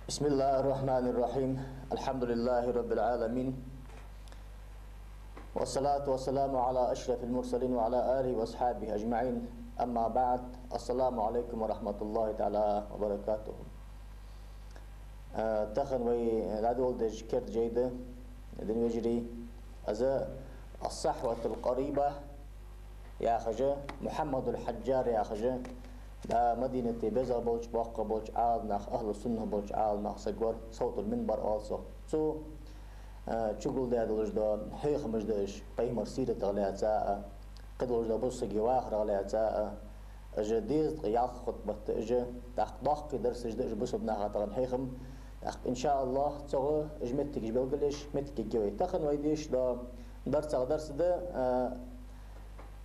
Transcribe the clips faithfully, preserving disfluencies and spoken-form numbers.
بسم الله الرحمن الرحيم. الحمد لله رب العالمين. والصلاة والسلام على أشرف المرسلين وعلى آله وأصحابه أجمعين. أما بعد. السلام عليكم ورحمة الله تعالى وبركاته. Э, тахан вай дӀадоладеш керда жай да, дин вежарий, из «Ас-Сахьватул Къарийба» яхаш, Мухьаммадул Хьаджар яхаш, да, Мадинате беза болча, боккха болча Ӏаламнах, ахӀлу сунна болча Ӏаламнах саг вар, Савтул Минбар оал цох. Цо, э, чугулдаь долаш да хьехамаш да уж, пайхамара сиратах лаьца а, кхы долаш да бусалба сага вахарах лаьца а, уж дезткъа ялх хутбат да уж, тӀаккха доккхий дарсаш да уж бусалба наха тахан хьехам. ТӀаккха, иншааллахӀ, цох уж моттигаш белгалъеш, моттиг ергья вай. Тахан вай деш дола дарсех дарс да, э,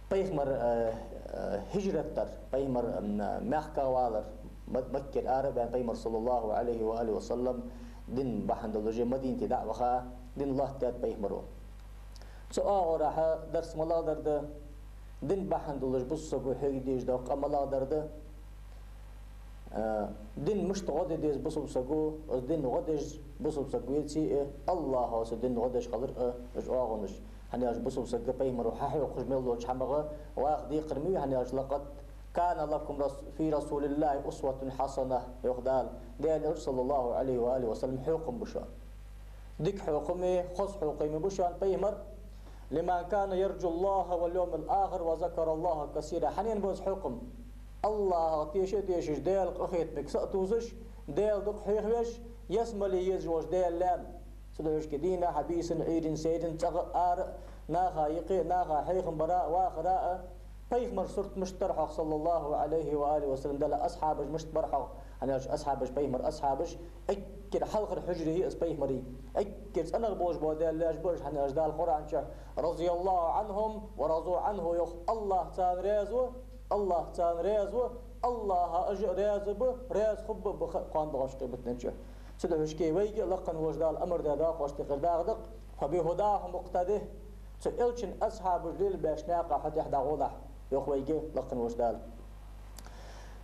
пайхамар, э, э, хӀижрат дар, пайхамар, м, мехка валар, Ма-, Маккера ара а ваьнна, пайхамар, саллаллахӀу Ӏалайхи ва алихи ва саллам, дин бахьан долаш Мадинате дӀа а ваха, дин лоаттадаьд пайхамаро. Цу оагӀорахьа дарс малагӀдар да, дин бахьан долаш бусалба саго хьега дезаш дола къа малагӀдар да, э, дин мишта гӀо де деза бусалба саго, из дин гӀо деш бусалба саг веце а, АллахӀо цу дин гӀо деш хилар а, уж оагӀонаш. ХӀана аьлча бусалба саг пайхамаро хьахьокхаш мел долча хӀамах ваха декхар ма вий, хӀана аьлча «لقد كان لكم رس-، في رسول الله أسوة حسنة», йоах Дала. Даьла Элча, саллаллахӀу Ӏалайхи ва алихи ва саллам, хьокхам ба шоана. Дика хьокхам, хоза хьокхам ба шоана пайхамара. «لمن كان يرجو الله واليوم الآخر وذكر الله كثيرا». Хьанна ба из хьокхам? АллахӀах теша а тешаш, Даьла къахетамга са а тувсаш, Даьла дукха хьоахавеш, ялсмале езаш волча Даьла лаьрхӀа. Цудухьа шке дийнахьа, бийсанна, Ӏуйранна, сайранна, цӀагӀа а, ара а, наха юкъе а, наха хьехам бара а, вахара а, пайхамара сурт мишта дар хьох, саллаллахӀу Ӏалайхи ва алихи ва саллам, Даьла асхьабаш мишта бар хьох, хӀана аьлча асхьабаш, пайхамара асхьабаш, эггара хьалхара хьужаре я из пайхамара, эггара цӀенагӀа болаш бола Даьла лаьш ба уж, хӀана аьлча Дала Къуръан чу «رضي الله عنهم ورضوا عنه» йоах, АллахӀ царна раьза ва, АллахӀ царна раьза ва, АллахӀа уж а раьза ба, раьза хургба а ба кхоана доагӀача къематдийнахьа. Цудухьа шке вайга а Лакха волча Дала амар даь доакъошта юкъера дагӀа да-кх: «فبهداهم اقتده». Цу Элчан асхьабаша лелабаьча наькъа хьо тӀехьа дӀагӀолахь, йоах вайга Лакха волча Дала.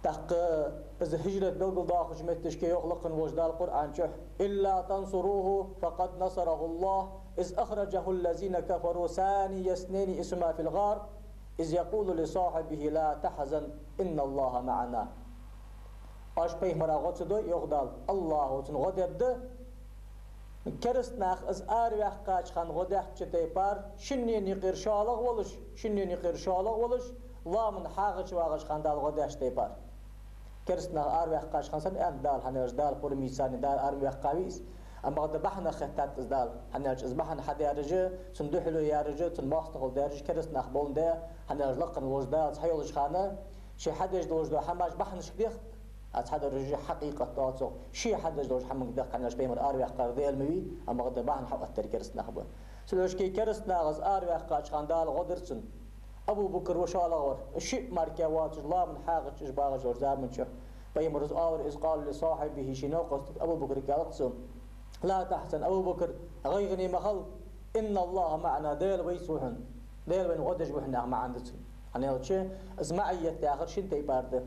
ТӀаккха из хӀижрат белгалдоаккхача метте шке йоах Лакха волча Дала Къуръан чу: «إلا تنصروه فقد نصره الله إذ أخرجه الذين كفروا ثاني اثنين إذ هما في الغار إذ يقول لصاحبه لا تحزن إن الله معنا». Оаш пайхамара гӀо ца дой, йоах Дала, АллахӀо цунна гӀо дергда. Кераста нах из араваьккхача хана гӀо даьча тайпара, шиннена юкъера шоллагӀа волаш, шиннена юкъера шоллагӀа волаш, лоаман хьагӀача вагӀача хана Дала гӀо даьча тайпара. Кераста нах араваьккхача хана санна аьннад Дала, хӀана аьлча Дала пурмийца царна Дала араваьккхавий из. Амма бакъда бахьанах хеттад из Дала, хӀана аьлча из бахьан хьадаьраш а, цунна духьале яьраш а, цунна моастагӀал даьраш а кераста нах боландаь, хӀана аьлча Лакха волча Дала цхьайолча хана ше хьадеш долаш дола хӀамаш бахьанашка дех, а цхьадолаш хьакъикъат оал цох, ше хьадеш долча хӀаманга дех, хӀана аьлча пайхамар араваьккхар Даьла ма вий, амма бакъда бахьан хьаоттадаьр кераста нах ба. Цудухьа шке кераста нах из араваьккхача хана Дала гӀо дир цунна. Абу Бакр ва шоллагӀа вар. Шиъ мара воацаш, лоаман хьагӀача уж багӀаш йолча заман чу. Пайхамара из оалар: «إذ قال لصاحبه», ший новкъостага Абу Бакрага аьлар цо: «لا تحزن, Абу Бакр, гӀайгӀане ма хила, إن الله معنا, Даьла вайца ва хьона, Даьла вайна гӀо деш ва хьона», яха маӀан да цун. ХӀана аьлча из маӀийят яхар шин тайпара да.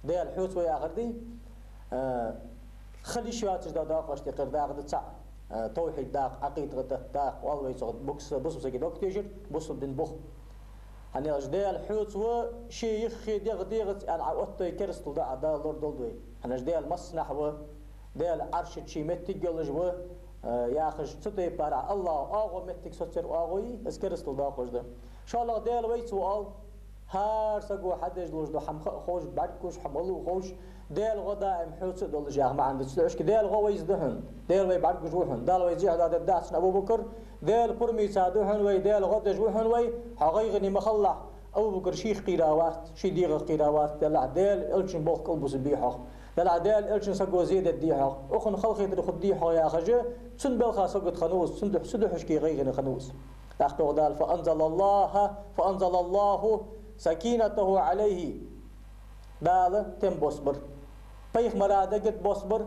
Даьла хьоца ва яхар дий, э, хила йиш йоацаш дола доакъошта юкъера дагӀа да цаӀ, э, тавхьид дакъа, Ӏакъида дакъа, оал вай цох, бусалба сага дог тешар, бусалба дина бух. ХӀана аьлча Даьла хьоца ва, ше йиххе дегӀ дегӀаца аьнна Ӏооттадой, керастал да Ӏа, Дала лорадолда вай. ХӀана аьлча Даьла массанахьа ва, Даьла Ӏарша чу ший моттиг йолаш ва, э, яхаш, цу тайпара АллахӀа оагӀув моттиг соцаяр оагӀув я, из керастал доакъош да. ШоллагӀа, Даьла вайца ва оал, хӀара саго хьадеш долаш дола хӀама ха а ховш, бӀаргагуш, хьо малув а ховш, Даьла гӀо даим хьоца а долаш, яха маӀан да цун. Ишта Даьла гӀо вайца да хьона, Даьла вай бӀаргагуш ва хьона, Дала вай зехьа дергдац хьона, Абу Бакр, Даьла пурмийца да хьона вай, Даьла гӀо деш ва хьона вай, хьо гӀайгӀане ма хилалахь. Абу Бакр шийх кхийра вац, ший дегӀах кхийра вац, делахь Даьла Элчан болх кӀалбусаргбий хьох, делахь Даьла Элчан саго зе дергдий хьох, укхунна халахетар хургдий хьох, яхаш, цун балха сагота хиннав из, цун духьа, цу духьа шке гӀайгӀане хиннав из. ТӀаккха йоах Дала: «فأنزل الله، فأنزل الله سكينته عليه». Дала тем боссабир. Пайхамара дега тӀа боссабир,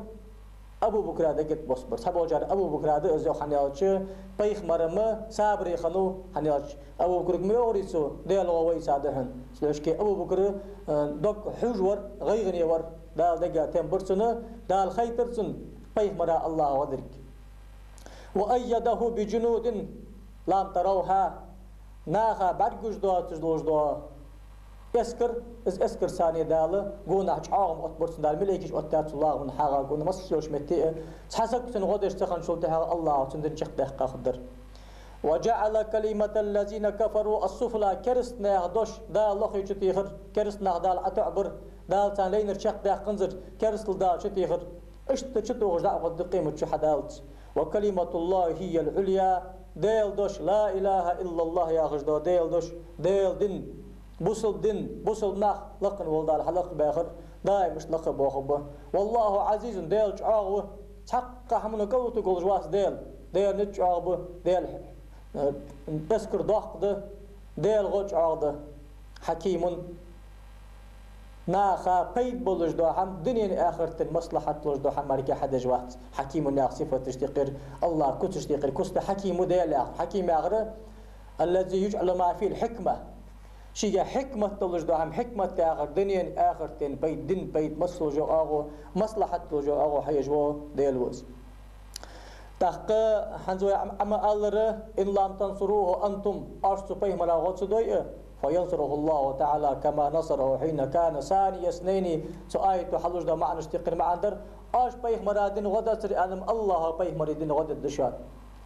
Абу Бакра дега тӀа боссабир. Цхьаболчар Абу Бакра да из, йоах, хӀана аьлча пайхамар-м сабаре хиннав, хӀана аьлча Абу Бакрага ма йоахарий цо: «Даьла гӀо вайца да хьона». Цудухьа шке Абу Бакр, э, дог хьувш вар, гӀайгӀане вар. Дала дега тем бир цунна, Дала хайтар цунна. Пайхамара АллахӀа гӀо дир. وأيده بجنود لم تروها. Наха бӀаргагуш доацаш долаш дола эскар, из эскар санна Дала гонахьа чӀоагӀа оттабир цунна, Дала малейкаш оттадаьд цу лагӀман хьагӀа гонахьа, массайолча метте а. Цхьа саг цунна гӀо деш ца хинначул тӀехьагӀа АллахӀа цун дин чакхдаккха хургдар. وجعل كلمة الذين كفروا السفلى. Кераста наьха дош Дала лохе чутехар, кераста нах Дала ӀотоӀабир, Дала царна лайнар чакхдаьккханзар, керастал Дала чутехар. Иштта чутохаш дӀа а гӀоргда къематди хьадаллалца. وكلمة الله هي العليا. Даьла дош, لا إله إلا الله яхаш дола Даьла дош, Даьла дин, бусалба дин, бусалба нах лакха вола Дала хьалакхбаьхар, даим иштта лакха боахаргба. والله عزيز, Даьла чӀоагӀа ва, цхьаккха хӀаманна кӀалвутаргволаш вац Даьла. Даьла низ чӀоагӀа ба, Даьла, э, эскар доккха да, Даьла гӀо чӀоагӀа да. حكيم, наха пайда болаш дола хӀама, дунен, ахартен маслахьат долаш дола хӀама мара хьадеш вац. حكيم яха сифаташ тӀехьара АллахӀа куцаш тӀехьара куц да Хьаким Даьла яхар. Хьаким яхар الذي يجعل ما فيه الحكمة. Шийга хьикмат долаш дола хӀама, хьикмат яхар, дунен, ахартен пайда, дина пайда, массайолча оагӀув, маслахьат долча оагӀув хьаеш вола Даьла ва из. ТӀаккха хӀанз вай Ӏа ма аллара: إن لم تنصروه أنتم, оаш цу пайхамара гӀо ца дой а, فينصره الله تعالى كما نصره حين كان ثاني اثنين. Цу аято хьалуш дола маӀанаш тӀехьара маӀан дар: оаш пайхамара дина гӀо дацар аьнна, АллахӀа пайхамара дина гӀо дергда шоана.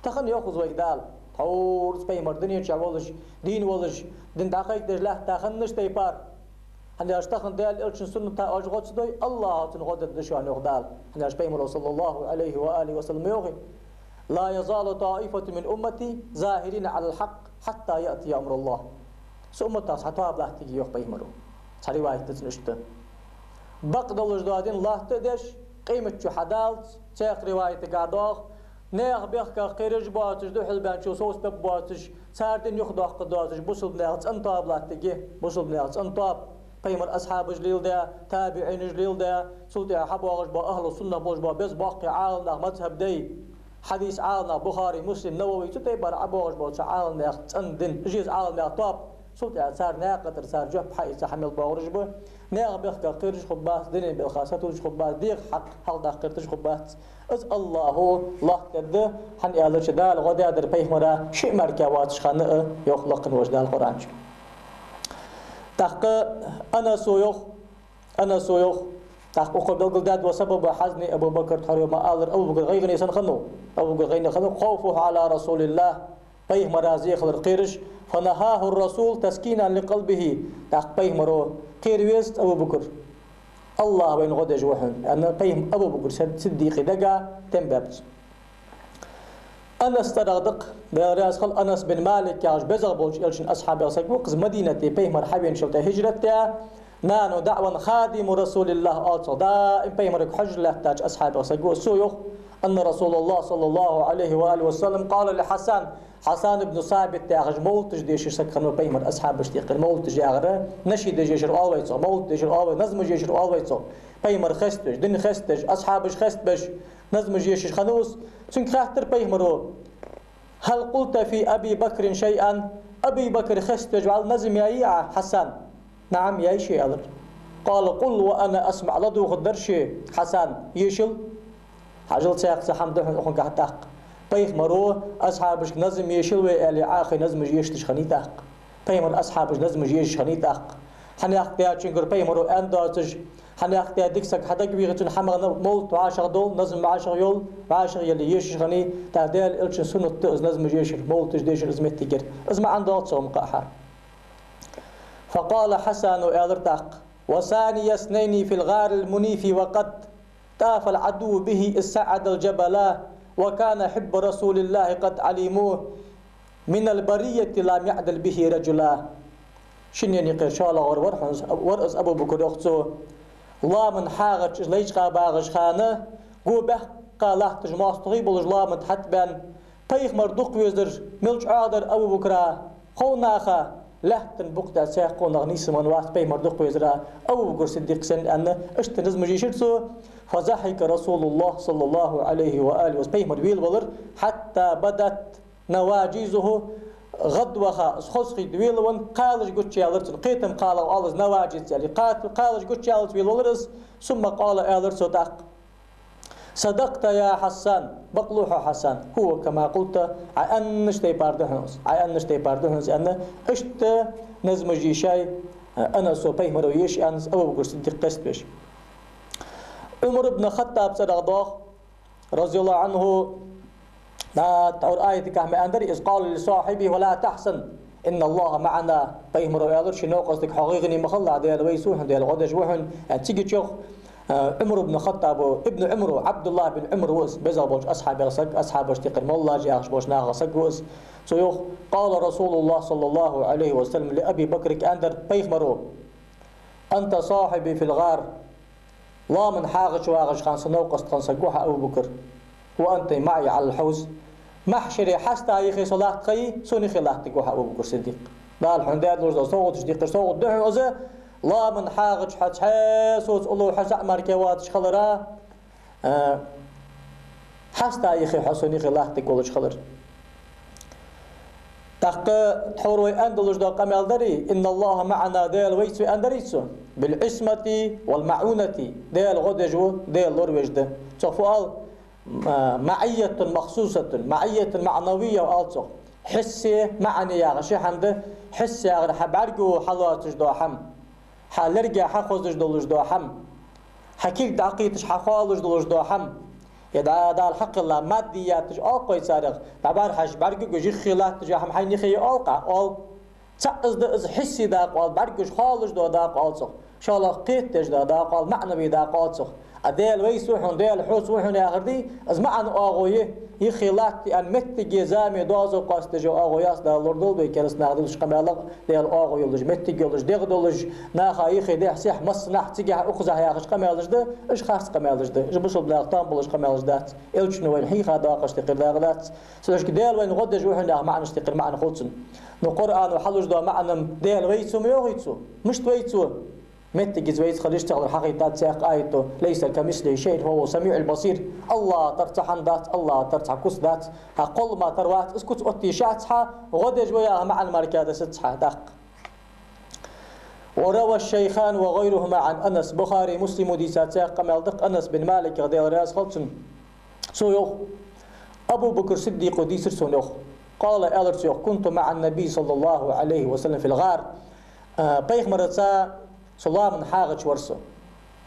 Тахан йоах из вайга Дала. Тхьовра пайхамар дунен чу волаш, дийна волаш, дин дӀакхайкадеш лаьтта хиннача тайпара. ХӀана аьлча тахан Даьла элчан суннатах оаш гӀо ца дой, АллахӀа цунна гӀо дергда шоана, йоах Дала. ХӀана аьлча пайхамара, صلى الله عليه وآله وسلم, йоах: لا يزال طائفة من أمتي ظاهرين على الحق حتى يأتي أمر الله. Са умматах цхьа тоаба латтаргья, йоах пайхамара. Цхьа риваят да цун иштта. Бакъ долаш дола дин латта а деш, къематди хьадаллалца, цхьан риваятага доагӀа, наьха бехках кхераш боацаш, духьалбаьнначул совцабергбоацаш, цар дин юхадоаккхаргдоацаш, бусалба наьха цӀена тоаба латтаргья, бусалба наьха цӀена тоаба. Пайхамара асхьабаша леладаь, табиӀинаша леладаь, цул тӀехьа хьабоагӀаш бола ахӀлу суннах болаш бола беза боккхий Ӏаламнах, мазхӀаба дай, хьадиса Ӏаламнах, Бухари, Муслим, Навави, цу тайпара ӀобоагӀаш болча Ӏаламнаьха цӀена дин, из Ӏаламнаьха тоаба. Цул тӀехьа цар наькъа тӀара цар жоп хьаийца хьа мел боагӀараш ба. Наьха бехках кхераш хургбац, дунен балха сатувсаш хургбац, дегӀа хьакъ хьалдаккха гӀерташ хургбац. Из АллахӀа латтаргда, хӀана аьлча Дала гӀо даьдар пайхамара шиъ мара воацача хана а, йоах лакха волча Дала Къуръан чу. ТӀаккха Анаса йоах, Анаса йоах, тӀаккха укхо белгалдаьд ва сабаба хьазни Абу Бакр тхьовра ма аллара, Абу Бакр гӀайгӀане санна хиннав. Абу Бакр гӀайгӀане хиннав, خوفه على رسول الله, пайхамара зе хилар кхераш, فنهاه الرسول تسكينا لقلبه, тӀаккха пайхамара: «Кхера везац, Абу Бакр, АллахӀ вайна гӀо деш ва хьона», — аьнна, пайхам-, Абу Бакр Сид-, Сиддикъа дега тем баьб цо. Анас цӀерагӀа да-кх, Даьла раьза хилва, Анас бин Малик яхаш безагӀа болча элчан асхьабех саг ва-кх из, Мадинате пайхамар хьавеначул тӀехьа хӀижрат даь, нана даӀван خادم رسول الله оал цох, даим пайхамарга хьожаш латтача асхьабех саг ва из. Цо йоах: أن رسول الله صلى الله عليه وآله وسلم قال لحسان, Хьасан ибн Сабит яхаш мовлаташ дешаш саг хиннав пайхамара асхьабашта юкъера. Мовлаташ яхар, нашидаш ешар оал вай цох, мовлат дешар оал вай, назмаш ешар оал вай цох. Пайхамар хеставеш, дин хеставеш, асхьабаш хестабеш, назмаш ешаш хиннав из. Цунга хаьттар пайхамара: «هل قلت في أبي بكر شيئا؟» Абу Бакр хеставеш вӀалла назам яьй Ӏа, Хьасан? «نعم, яьй ше», — аьлар. قال: «قل وأنا أسمع», ладувгӀаргдар ше, Хьасан, ешал. Хьажал, цхьаькха цхьа хӀама да хьона укхунгахьа тӀаккха. Пайхамара асхьабашка назам ешал вай аьле, Ӏа а хой, назмаш ешаш хиннай тӀаккха. Пайхамара асхьабаш назмаш ешаш хиннай тӀаккха. Хьанехк даьчунгара пайхамара аьнна доацаш, хьанехк даь дика саг хьадагавийгӀачун хьамагӀа мовлат вӀашагӀдовла, назам вӀашагӀйовла, вӀашагӀъелле ешаш хиннай, тӀаккха Даьла элчан суннат да из назмаш ешар, мовлаташ дешар из моттигера. Из маӀан доагӀа цох ма кхаъ хьа. فقال حسان, аьлар тӀаккха: «وثاني اثنين في الغار المنيف وقد طاف العدو به إذ صعد الجبل وكان حب رسول الله قد علموه من البرية لم يعدل به رجلا». Шиннена юкъера шоллагӀвар вар хьона из, вар из Абу Бакр, йоах цо. Лоаман хьагӀар чу из лайчкъа багӀача хана, го баьккха латташ моастагӀий болаш лоаман тӀа хьатӀабаьнна, пайхамар дукха везар мел чӀоагӀдар Абу Бакра, хов наха, лаьттан букъ тӀа цхьаккха нах нийсвенна вац пайхамар дукха везара, Абу Бакр Сиддикъ санна, аьнна, иштта назмаш ешар цо. فضحك رسول الله صلى الله عليه وآله وسلم, пайхамар велавелар, حتى بدت نواجذه, гӀадваха, хоза хий велавенна, кхалаш гучаяьлар цун, кхетам кхалав оал из, наваджиз аьле, кха-, кхалаш гучаяьллалца велавелар из. ثم قال, аьлар цо тӀаккха: صدقت يا حسان, бакълув хьо, Хьасан, هو كما قلت, Ӏа аьннача тайпара да хьона из, Ӏа аьннача тайпара да хьона из, аьнна, иштта назмаш ешай, Анаса пайхамара еша аьнна из Абу Бакр Сиддикъ къоаставеш. Ӏумар ибн Хаттаб цӀерагӀа доагӀа, رضي الله عنه, да, тхьовра аятагахь ма аьннадарий: «إذ قال لصاحبه ولا تحزن إن الله معنا». Пайхамара аьлар ший новкъостага: «Хьо гӀайгӀане ма хилалахь, Даьла вайца ва хьона, Даьла гӀо деш ва хьона». Э, цига чу, э, Ӏумар ибн Хаттаб, ибн Ӏумар, Ӏабдуллахь бин Ӏумар ва из, беза болча асхьабех саг, асхьабашта юкъера моллаш яхаш болча нахах саг ва из. Цо йоах: «قال رسول الله صلى الله عليه وسلم لأبي بكر», аьннадар пайхамара: «أنت صاحبي في الغار». Лоаман хьагӀача вагӀача хана са новкъост хинна саг ва хьо, Абу Бакр. «وأنت معي على الحوض». Махьшаре хьаста юхе со латтаргхи, сона юхе латтаргва хьо, Абу Бакр Сиддикъ. Дала хьона даь долаш дола совгӀаташ диккхар, совгӀат да хьона из, лоаман хьагӀача хьо цхьаь соца уллув хьо зӀамига ваьнна вац хилара, а, хьаста юхе хьо сона юхе латтаргволаш хилар. ТӀаккха тхьовра вай аьнна долаш дола къамаьл дарий: «إن الله معنا», Даьла вайца ва аьннадарий цо? «بالعصمة والمعونة», Даьла гӀо деш ва, Даьла лоравеш да. Цох фу оал? М-, معية مخصوصة، معية معنوية оал цох. Хьисси маӀани яха ши хӀама да, хьисси яхар хьа бӀарго хьалоацаш дола хӀама. Хьа лерга хьахозаш долаш дола хӀама, хьа кулг дӀакхийташ хьахоалаш долаш дола хӀама, е да-, Дала хьакхелла маддияташ оал-кх вай царех, дӀабӀарахьежача бӀаргагуш юххе латташ хӀама хьайна юхе я оал-кх, оал. ЦаӀ из да, из хьисси дакъа оал, бӀаргагуш хоалаш дола дакъа оал цох. ШоллагӀа, кхетадеш дола дакъа оал, маӀнави дакъа оал цох. А Даьла вайца ва хьона, Даьла хьоца ва хьона яхар дий, из маӀан оагӀув я, юхе латта аьнна моттиге, заме, доазув къоастадеш йола оагӀув яц. Дала лорадолда вай кераста наха дувцача къамаьлах, Даьла оагӀув йолаш, моттиг йолаш, дегӀ долаш, наха юхе, дехьа-сехьа, массанахьа, цигахьа, укхазахьа яхача къамаьлаш да, уж харц къамаьлаш да. Уж бусалба наха там болаш къамаьлаш дац. Элчано вайна хьийха доакъашта юкъера дакъа дац. Цудухьа Даьла вайна гӀо деш ва хьона яха маӀанашта юкъера маӀан хул цун. Но Къуръано хьалуш дола маӀан-м: Даьла вайца ва ма йоахий цо? Мишта вайца ва? Моттиг из вайца хила йиш ца хилар хьахьийгад цхьаькха аято: «ليس كمثله شيء وهو السميع البصير». АллахӀа тара цхьа хӀама дац, АллахӀа тара цхьа куц дац, хьа кхоллама тара вац, из куц оттаеш яц хьа, гӀо деш ва яха маӀан мара кхы десац хьа даккха. وروى الشيخان وغيرهما عن أنس, Бухари, Муслимо дийца цхьаькха къамаьл да-кх Анас бин Маликах, Даьла раьза хилва цунна. Цо йоах, Абу Бакр Сиддикъо дийцар сона, йоах. قال, аьлар цо, йоах: «كنت مع النبي صلى الله عليه وسلم في الغار». А, пайхамарца со лоаман хьагӀача вар со.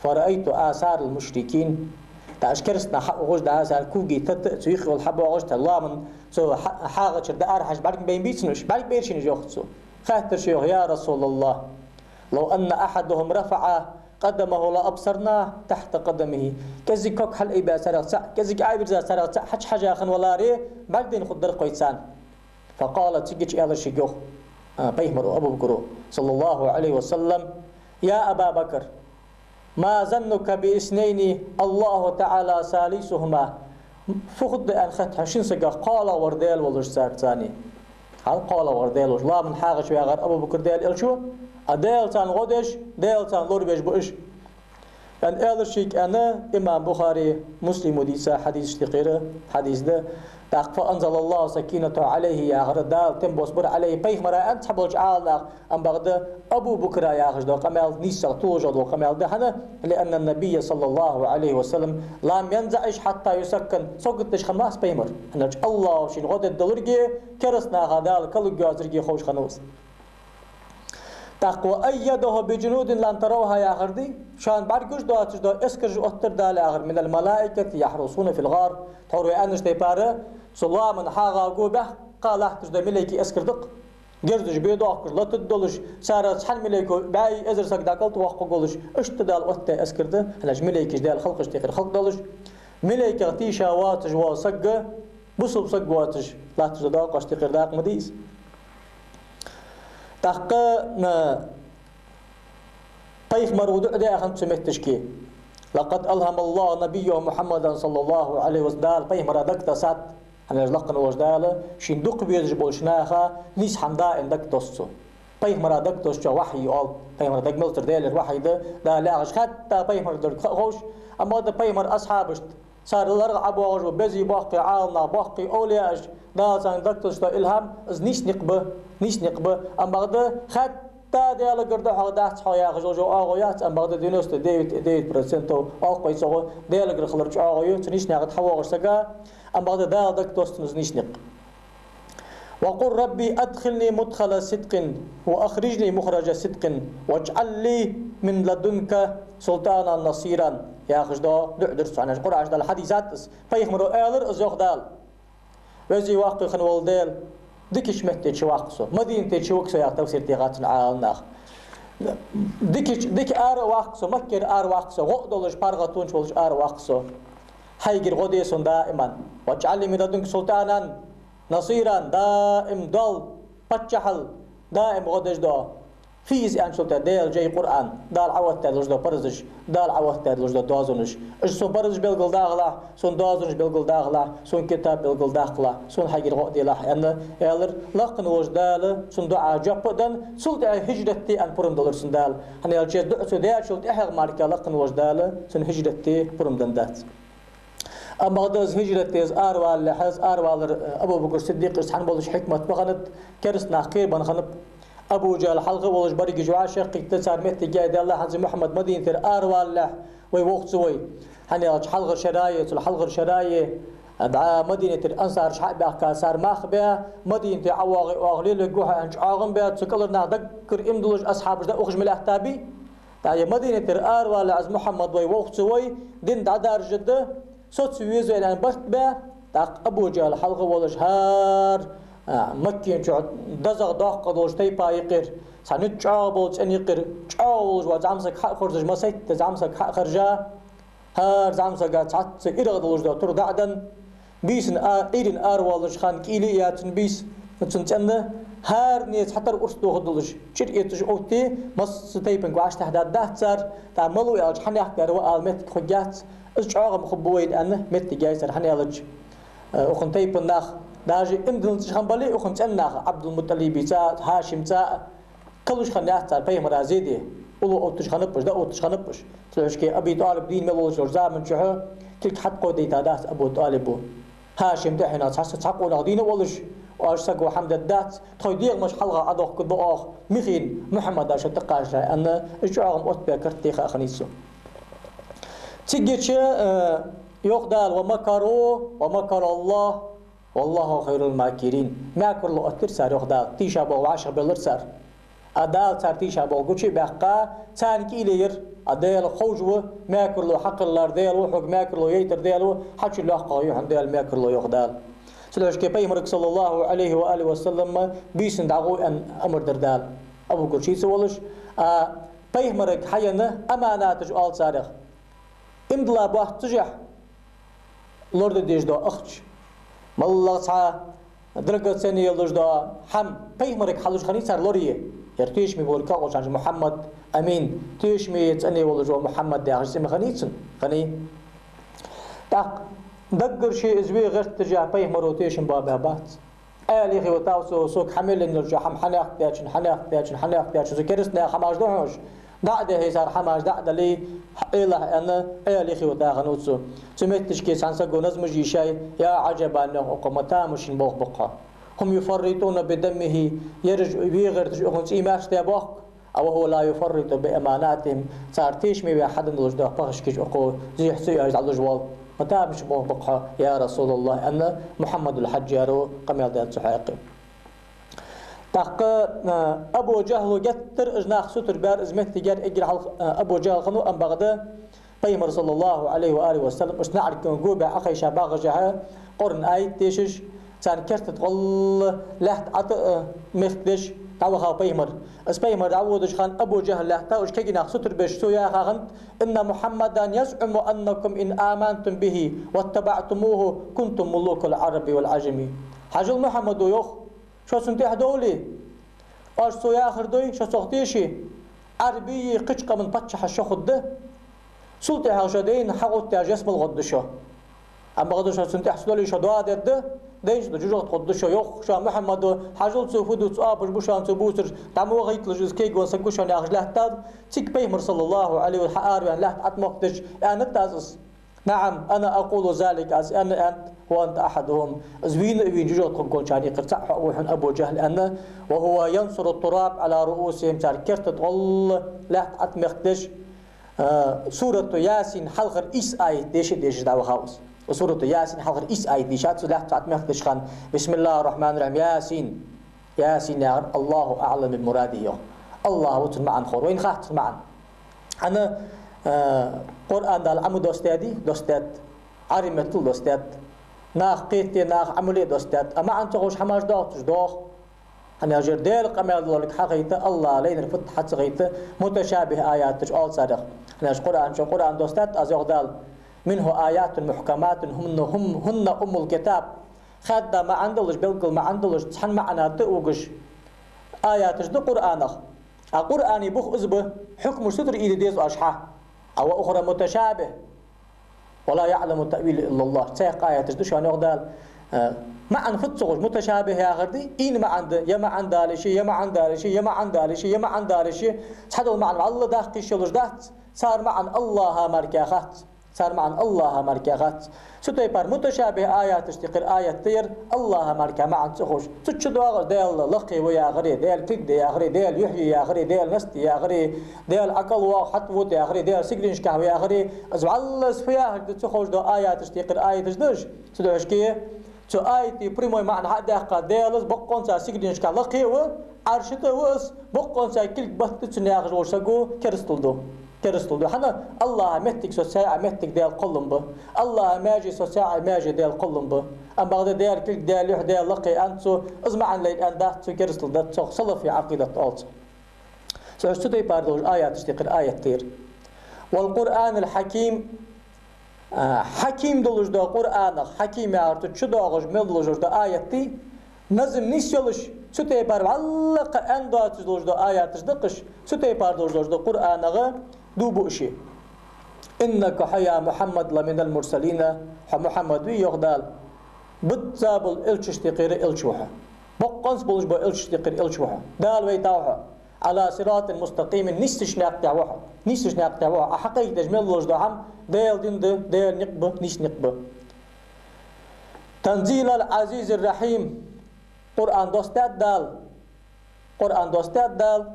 «فرأيت آثار المشركين». ТӀаккха уж кераста нах хьаухаш, дӀа цар кулгий тата а цу юххе йола хьабоагӀаш, тӀаккха лоаман цу хьа-, хьагӀачара дӀа арахьежача бӀаргабайнабий цунна уж? БӀаргабайра шийна уж, йоах цо. Хаьттар шо, йоах: «يا رسول الله، لو أن أحدهم رفع قدمه لأبصرنا تحت قدمه». КӀезига ког хьалъайбаь царех цаӀ, кӀезига Ӏовийрза царех цаӀ хьачухьежа хинна валаре, бӀаргадайна хургдар-кх вай царна. فقال, цига чу аьлар шийга, йоах, а, пайхамара, Абу Бакро, صلى الله عليه وسلم: «يا أبا بكر، ما ظنك باثنين الله تعالى ثالثهما؟» Фу хургда аьнна хет хьона шин сагах кхоалагӀвар Даьла волаш царца, аьнна. Хьал кхоалагӀвар Даьла волаш. Лоаман хьагӀача вагӀар Абу Бакр Даьла Элча ва, а Даьла царна гӀо деш, Даьла царна лоравеш ба уж. Аьнна аьлар шийга, аьнна, имам Бухари, Муслимо дийца хьадисашта юкъера хьадис да. ТӀаккха «فأنزل الله سكينته عليه» яхар, Дала тем боссабир عليه, пайхамара аьнна цхьаболча Ӏаламнаха, ам бакъда Абу Бакра яхаш дола къамаьл нийсагӀа толаш дола къамаьл да, хӀана, «لأن النبي صلى الله عليه وسلم لم ينزعج حتى يسكن», сагот деш хиннавац пайхамар. ХӀана аьлча АллахӀа шийна гӀо дергдолга кераста наха Дала кулг йоацарга ховш хиннав из. ТӀаккха «وأيده بجنود لم تروها» яхар дий, шоана бӀаргагуш доацаш дола эскараш оттар Дала яхар, «من الملائكة يحرسون في الغار». Тхьовра вай аьннача тайпара, цу лоаман хьагӀа го баьккха латташ дола малайкий эскар да-кх. Герзаш бе доахкаш, латаргдолаш, царех цхьан малайко бӀаь эзар саг дӀакӀалтӀавоаккхаргволаш, иштта Дала оттадаь эскар да, хӀана аьлча малайкаш Даьла халкъашта юкъера халкъ долаш. Малайкех тийша воацаш вола саг, бусалба саг воацаш, латташ дола доакъашта юкъера дакъа ма дий из. ТӀаккха, а, пайхамара дуӀа даь хиннад цу метташка: «لقد ألهم الله نبيه محمدا صلى الله عليه وسلم». Дала пайхамара дагатессад, хӀана аьлча лакха волча Дала шийна дукха везаш болча наха нийса хӀама даим дагатосс цо. Пайхамара дагатоссачоа вахьи оал, пайхамара дага мелцар Даьлагара вахьи да, Дала яхаш хатта пайхамар долга ха а ховш, амма да пайхамара асхьабашта, цар ларгӀа ӀобоагӀаш бола безий боккхий Ӏаламнах, боккхий овлияаш, Дала царна дагатоссаш дола илхьам, из нийса никъ ба, нийса никъ ба, амма бакъда хатта Даьлагара духьал дац хьо яхаш йола чӀоагӀо яц, амма бакъда девяносто девять и девять процентов оалкхой цо, Даьлагара хилар чӀоагӀо я, цу нийсача наькъа тӀа хьавоагӀаш саг, амма бакъда Дала дагадоастадац из нийса никъ. «وقل رب أدخلني مدخل صدق وأخرجني مخرج صدق واجعل لي من لدنك سلطانا نصيرا» яхаш дола дуӀа дар цо, хӀана аьлча Къуръан чу дола хьадис да из. Пайхамаро аьлар из, йоах Дала: «Веза-воккха хинна вола Даьла, дикача метте чуваккха со, Мадинате чувига со», яха тафсир тӀехьа цун Ӏаламнаха. «Дикача, дика ара а ваккха со, Маккара ара а ваккха со, гӀо а долаш, паргӀато а волаш ара а ваккха со. Хьайгара гӀо де сона даиман. واجعل لي من لدنك سلطانا نصيرا, даим дола паччахьал, даим гӀо деш дола». Фу я из аьнначул тӀехьагӀа Даьла жай Къуръан, Дала Ӏооттадаь долаш дола паразаш, Дала Ӏооттадаь долаш дола доазонаш. Уж сона паразаш белгалдаккхалахь, сона доазонаш белгалдаккхалахь, сона китаб белгалдаккхалахь, сона хьайгара гӀо а делахь, аьнна, аьлар. Лакхвенна волча Дала цун дуӀа жоп а денна, цул тӀехьагӀа хӀижрат де аьнна пурам делар цунна Дала. ХӀана аьлча из дуӀа цо даьчул тӀехьагӀа мара лакхвенна волча Дала цунна хӀижрат де пурам денна дац. Амма бакъда из хӀижрат де, из аравалалехь, из аравалар, э, Абу Бакр Сиддикъа цхьана болча хьикмат ба хиннад, кераста нах кхера ба хиннаб. Абу ЖахӀал хьалха а волаш, берригаш вӀашагӀкхийтта, цар моттиг яйдаьлча хӀанз Мухьаммад Мадинатера аравалалехь, вай воху ца вой. ХӀана аьлча хьалхарча шера, цул хьалхарча шера, дӀа Мадинатера ансараш хьа а баьхка, цар мах а баь, Мадинате ӀовоагӀа, оаха лелавергва хьо аьнна чӀоагӀам баь, цу кӀалхарча наха даггара иман долаш асхьабаш дӀаухаш ма лаьттабий. ТӀаккха Мадинатера аравалалехь из Мухьаммад вай воху ца вой, дин дӀадаржаргда, соца веза вай аьнна барт баь, тӀаккха Абу ЖахӀал хьалха волаш хӀара, а, Маккан чу дезагӀа доккха долча тайпан юкъера, цхьа низ чӀоагӀа бола цӀен юкъера, чӀоагӀа волаш вола зӀамсаг хьа а хоржаш, масийтта зӀамсаг хьа а хоржа, хӀара зӀамсага цхьацца ирагӀа долаш дола тур дӀа а денна, бийсан а, Ӏуйрийна аравоалаш хана кӀийле а яь цун бийса, цун цӀен, хӀаране цхьатарра урс дохадалаш, чӀир эцаш оттае, массаза тайпанга вӀаштӀехьадаьдац цар, тӀаккха малав аьлча хьанехк дар ва ала моттиг хургьяц, из чӀоагӀам хургба вайна аьнна, моттиг яьй цар, хӀана аьлча, э, укхан тайпан нах, даже иман дилланзаш хинна бале, укхан цӀен нах, Ӏабдул-МутӀалиба цӀа, ХӀашима цӀа, кхалуш хиннаяц цар пайхамара зе де, уллув отташ хиннаб уж, дӀаотташ хиннаб уж. Цудухьа Аби ТӀалиб дийна мел волча заман чухь кулг хьатӀакховдайтадац Абу ТӀалиба. ХӀашим тӀехьенах цхьа, цхьа къонах дийна а волаш, оаш саго хӀама дергдац, тхоай дегӀамаш хьалха Ӏодохкаргда оаха, михийна Мухьаммада шо тӀакхачале аьнна, из чӀоагӀам оттабаь карт теха а хиннай цо. Цигача, э, йоах Дала: «ومكروا ومكر الله والله خير الماكرين». Мекарло оттадир цар, йоах Дала, тийшаболх вӀашагӀбеллар цар. А Дала цар тийшаболх гуча а баьккха, царна кӀийле яр. А Даьла ховш ва, мекарло хьакхеллар Даьла ва, хьога мекарло яйтар Даьла ва, хьачул лоаккхагӀа я хьона Даьла мекарло, йоах Дала. Цудухьа пайхамарга, صلى الله عليه وآله وسلم, бийсан дӀагӀо аьнна амар дир Дала. Абу Бакр шийца волаш, а, пайхамарга хьаенна аманаташ оал царех. Иман дилла боаццашехь лораде дезаш дола ахча, моллагӀа цхьа драгоценни йолаш дола хӀама пайхамарга хьалуш хиннай цар лорае. Ер тешаме волга кхоллача хана Мухьаммад Амин, тешаме цӀене волаш вола Мухьаммад яхаш цӀи ма хиннай цун, хиннай. ТӀаккха даггара ше из ве гӀерташ пайхамаро тешам баь бац. Ӏаьлий хи ватав цо, сога хьа мел еннача хӀама хьанехк даьчун, хьанехк даьчун, хьанехк даьчун, цу кераста наьха хӀамаш да хьона уж. ДӀа а дехье цар хӀамаш, дӀа а дале, Ӏелахь аьнна, Ӏаьлий хи ватав хиннав цо. Цу метташка цхьан саго назмаш йийшай, я Ӏажабан, йоах, укхо ма тамашийна болх ба-кх хьо. «هم يفرطون بدمه», ераш ве гӀерташ укхун цӀий маьрша даь болх-кх. «وهو لا يفرط بأماناتهم», цар тешаме ваь хьаденна долаш дола пахашкаш укхо зехьа ца оьхаш дӀалуш вола. Ма тамашийна болх ба-кх хьо, я Расулаллахь, аьнна, Мухьаммадул-Хьажжаро къамаьл даьд цу хьакъехьа. ТӀаккха, а, Абу ЖахӀало геттара уж нах сутара баьр, из моттиг яр, эггара хьалха, а, Абу ЖахӀал хиннав, амма бакъда Пайхамар, صلى الله عليه وآله وسلم, уж наӀарга гобаь Ӏохайша багӀашехьа, Къуръан аят дешаш, царна керта тӀа гӀолла лаьтта Ӏота, э, мехкадеш дӀавахав Пайхамар. Из Пайхамар дӀаводача хана Абу ЖахӀал лаьтта, уж кегий нах сутара беш, цо яхар хиннад: «إن محمدا يزعم أنكم إن آمنتم به واتبعتموه كنتم ملوك العرب والعجم». Хьажал, Мухьаммадо йоах, шо цунна тӀехьа довле, оаш цо яхар дой, шо цох теше, Ӏарбий кхыча къаман паччахьаш шо хургда. Цул тӀехьагӀа шо дайна хьагӀоттадаь ялсмала гӀоргда шо. Амма бакъда шо цунна тӀехьа ца довле, шо доа дергда, дайнача тӀа жожагӀате гӀоргда шо, йоах. Шоана Мухьаммадо, хьажал цо фу ду, цу апаш ба шоана цо бувцараш, дӀа ма вахийталаш из кегий саг ва шоана яхаш лаьттав. Цига Пайхамар, صلى الله عليه وآله وسلم, хьаараваьнна лаьтта Ӏотмохкадеш, аьннад аз из. نعم، أنا أقول ذلك, аз аьнна, аьннад, وأنت أحدهم. Из вийна а вийна, жожагӀате хургволчарна юкъера цаӀ хьо а ва хьона, Абу ЖахӀл, аьнна. وهو ينثر التراب على رؤوسهم, цар керта тӀа гӀолла лаьтта тӀа мехкадеш, а, сурату Ясин хьалхара ийс аят дешаш, дешаш дӀавахав из. Сурату Ясин хьалхара ийс аят дийшад цо лаьтта тӀа мехкадеча хана. بسم الله الرحمن الرحيم. يس. Ясин яхар, الله أعلم بمراده йоах. АллахӀ ва цун маӀан ховр. Вайна хац цун маӀан. ХӀана, а, Къуръан Дала Ӏомаде доссадаьдий? Доссадаьд. Ӏарбий меттала доссадаьд. Наха кхетаде, наха Ӏомале доссадаьд. А маӀан ца ховш хӀамаш доагӀа цу чу? ДоагӀа. ХӀана аьлча дер, Даьла къамаьл долга хьахайта, АллахӀа лайнар фуд хьа ца хайта, муташабихӀ аяташ оал царех. ХӀана аьлча Къуръан чу, Къуръан доссадаьд, аз йоах Дала: منه آيات محكمات هن، هم، هن أم الكتاب. Хаьдда маӀан долаш, белггала маӀан долаш, цхьан маӀанах тӀа угаш аяташ да Къуръанах. А Къуръана бух из ба, хьукмаш сутара ийла деза оаш хьа. А وأخر متشابهة ولا يعلم تأويله إلا الله. Цхьаькха аяташ да шоана, йоах Дала. Э, маӀан фуд ца ховш, муташабихӀ яхар да, ийна маӀан да, е маӀан далаш, е маӀан далаш, е маӀан далаш, е маӀан далаш, цхьадола маӀан вӀалла даккха йиш йолаш дац, цар маӀан АллахӀа мара кхы хац. Цар маӀан АллахӀа мара кхы хац. Цу тайпара муташабихӀ аяташта юкъера аят да ер, АллахӀа мара кхы маӀан ца ховш. Цу чу доагӀаш Даьла лакхе ва яхари, Даьла кулг да яхари, Даьла юхь я яхари, Даьла наст я яхари, Даьла ӀокӀал воагӀа хьатӀавода яхари, Даьла сигаленашка ва яхари, из вӀалла из фу яхар да ца ховш дола аяташта юкъера аяташ да уж. Цудухьа шке цу аята прямой маӀан хьа а даьккха, Даьла из боккъонца сигаленашка лакхе а ва, Ӏарша тӀа а ва из, боккъонца кулг бат да цунна яхаш волча саго керастал ду. Керастал ду. ХӀана? АллахӀа моттиг соцаяь моттиг Даьла кхоллам ба. АллахӀа маьже соцаяь маьже Даьла кхоллам ба. Амма бакъда Даьла кулг, Даьла юхь, Даьла лакхе аьнна цо, из маӀан лайна аьнна дац цо, керастал дац цох, салафий Ӏакъидат оал цох. Цу, цу тайпара долаш аяташта юкъера аят да ер. والقرآن الحكيم. А, хьаким долаш дола Къуръанах, хьаким яхар цу чу доагӀаш мел долаш дола аят да, назм нийса йолаш, цу тайпара вӀалла кхы аьнна доацаш долаш дола аяташ да-кх уж, цу тайпара долаш долаш дола Къуръанах дув буаш. إنك хьо, يا محمد، لمن المرسلين, хьо Мухьаммад вий, йоах Дала, бизза бола элчашта юкъера элча ва хьо. Боккъонца болаш бола элчашта юкъера элча ва хьо. Дала вайтав хьо. على صراط مستقيم, нийсача наькъа тӀа ва хьо. Нийсача наькъа тӀа ва хьо. Ӏа хьакхайкадеш мел долаш дола хӀама Даьла дин да, Даьла никъ ба, нийса никъ ба. تنزيل العزيز الرحيم. Къуръан доссадаьд Дала. Къуръан доссадаьд Дала.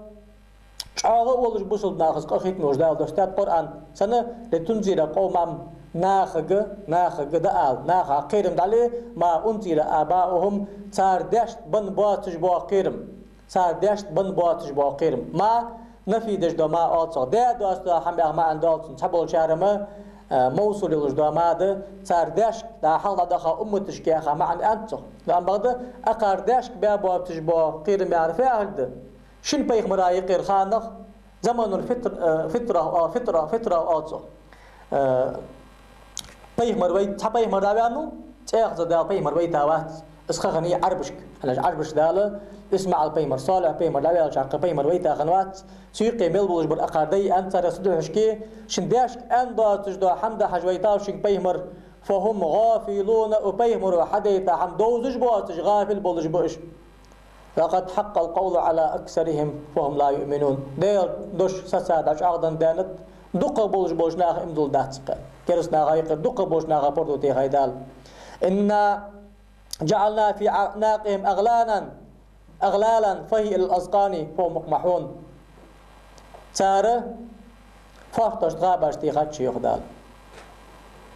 ЧӀоагӀа а волаш бусалба нахаца къахетам болаш Дала доссадаьд Къуръан. Цхьана لتنذر قوما, нахага, нахага дӀаала, наха кхерам дӀале, ما أنذر آباؤهم, цар даьшта бенна боацаш бола кхерам. Цар даьшта бенна боацаш бола кхерам. Ма нафи деш дола ма оал цох. Даь доаца дола хӀама яха маӀан доал цун. Цхьаболчар-м, а, мовсул йолаш дола ма да, цар даьшка, дӀа хьалха дӀадаха умматашка яха маӀан аьннад цох. Амма бакъда, акхар даьшка баь боацаш бола кхерам яхар фу яхилга да? Шин пайхамара юкъера ханах, زمن الفتر-, э, فترة, а, فترة, فترة оал цох. Э, пайхамар вай-, цхьа пайхамар дӀаваьннав, цӀаьхха Дала пайхамар вайта вац. Из ха хиннай Ӏарбашка. ХӀана аьлча Ӏарбашка Дала ИсмаӀал пайхамар, Салихь пайхамар дӀаваьлча хана пайхамар вайта хиннавац. Цу юкъе мел болаш бар акхар дай аьннад цар, цудухьа шке шин даьшка аьнна доацаш дола хӀама да хьажа вайтав шуга пайхамар. فهم غافلون, укх пайхамаро хьадайта хӀама довзаш боацаш, гӀафил болаш ба уж. لقد حق القول على أكثرهم فهم لا يؤمنون. Даьла дош сацар дӀачӀоагӀденна даьннад, дукхагӀа болаш болча наха иман дуллаш дац-кх. Кераста наха юкъера дукхагӀа болча наха пордув техай Дала. إنا جعلنا في أعناقهم أغلالا، أغلالا فهي إلى الأذقان فهم مقمحون. Цар фоартошта гӀабаш техад шоана, йоах Дала.